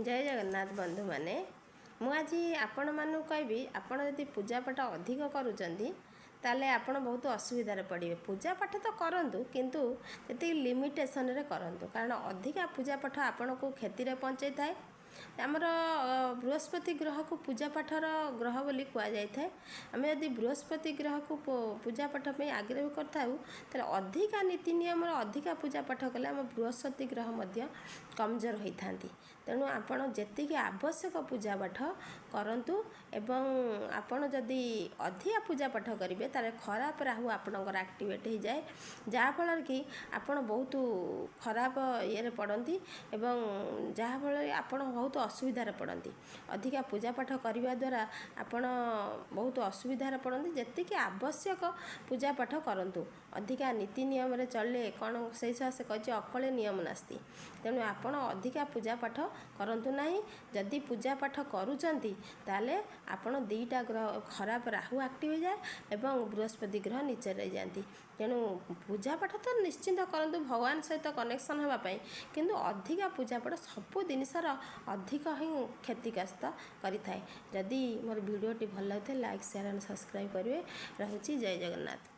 ଜୟ ଜଗନ୍ନାଥ ବନ୍ଧୁମାନେ। ମୁଁ ଆଜି ଆପଣମାନଙ୍କୁ କହିବି, ଆପଣ ଯଦି ପୂଜାପାଠ ଅଧିକ କରୁଛନ୍ତି, ତାହେଲେ ଆପଣ ବହୁତ ଅସୁବିଧାରେ ପଡ଼ିବେ। ପୂଜାପାଠ ତ କରନ୍ତୁ, କିନ୍ତୁ ଯେତିକି ଲିମିଟେସନରେ କରନ୍ତୁ, କାରଣ ଅଧିକା ପୂଜାପାଠ ଆପଣଙ୍କୁ କ୍ଷତିରେ ପହଞ୍ଚାଇଥାଏ। ଆମର ବୃହସ୍ପତି ଗ୍ରହକୁ ପୂଜାପାଠର ଗ୍ରହ ବୋଲି କୁହାଯାଇଥାଏ। ଆମେ ଯଦି ବୃହସ୍ପତି ଗ୍ରହକୁ ପୂଜାପାଠ ପାଇଁ ଆଗ୍ରହ କରିଥାଉ, ତାହେଲେ ଅଧିକା ନୀତି ନିୟମର ଅଧିକା ପୂଜାପାଠ କଲେ ଆମ ବୃହସ୍ପତି ଗ୍ରହ ମଧ୍ୟ କମଜୋର ହୋଇଥାନ୍ତି। ତେଣୁ ଆପଣ ଯେତିକି ଆବଶ୍ୟକ ପୂଜାପାଠ କରନ୍ତୁ ଏବଂ ଆପଣ ଯଦି ଅଧିକା ପୂଜାପାଠ କରିବେ, ତାହେଲେ ଖରାପ ରାହୁ ଆପଣଙ୍କର ଆକ୍ଟିଭେଟ୍ ହେଇଯାଏ, ଯାହାଫଳରେ କି ଆପଣ ବହୁତ ଖରାପ ଇଏରେ ପଡ଼ନ୍ତି ଏବଂ ଯାହାଫଳରେ ଆପଣ ବହୁତ ଅସୁବିଧାରେ ପଡ଼ନ୍ତି। ଅଧିକା ପୂଜାପାଠ କରିବା ଦ୍ୱାରା ଆପଣ ବହୁତ ଅସୁବିଧାରେ ପଡ଼ନ୍ତି। ଯେତିକି ଆବଶ୍ୟକ ପୂଜାପାଠ କରନ୍ତୁ। ଅଧିକା ନୀତି ନିୟମରେ ଚଳିଲେ କ'ଣ, ସେଇ ସକାଶେ କହିଛି, ଅକଳେ ନିୟମ ନାସ୍ତି। ତେଣୁ ଆପଣ ଅଧିକା ପୂଜାପାଠ କରନ୍ତୁ ନାହିଁ। ଯଦି ପୂଜାପାଠ କରୁଛନ୍ତି, ତାହେଲେ ଆପଣ ଦୁଇଟା ଗ୍ରହ ଖରାପ ରାହୁ ଆକ୍ଟିଭ ହେଇଯାଏ ଏବଂ ବୃହସ୍ପତି ଗ୍ରହ ନିଚରେ ରହିଯାଆନ୍ତି। ତେଣୁ ପୂଜାପାଠ ତ ନିଶ୍ଚିନ୍ତ କରନ୍ତୁ ଭଗବାନ ସହିତ କନେକ୍ସନ୍ ହେବା ପାଇଁ, କିନ୍ତୁ ଅଧିକା ପୂଜାପାଠ ସବୁ ଜିନିଷର ଅଧିକ ହିଁ କ୍ଷତିଗ୍ରସ୍ତ କରିଥାଏ। ଯଦି ମୋର ଭିଡ଼ିଓଟି ଭଲ ଲାଗିଥାଏ, ଲାଇକ୍, ସେୟାର ଆଣ୍ଡ ସବସ୍କ୍ରାଇବ୍ କରିବେ। ରହୁଛି, ଜୟ ଜଗନ୍ନାଥ।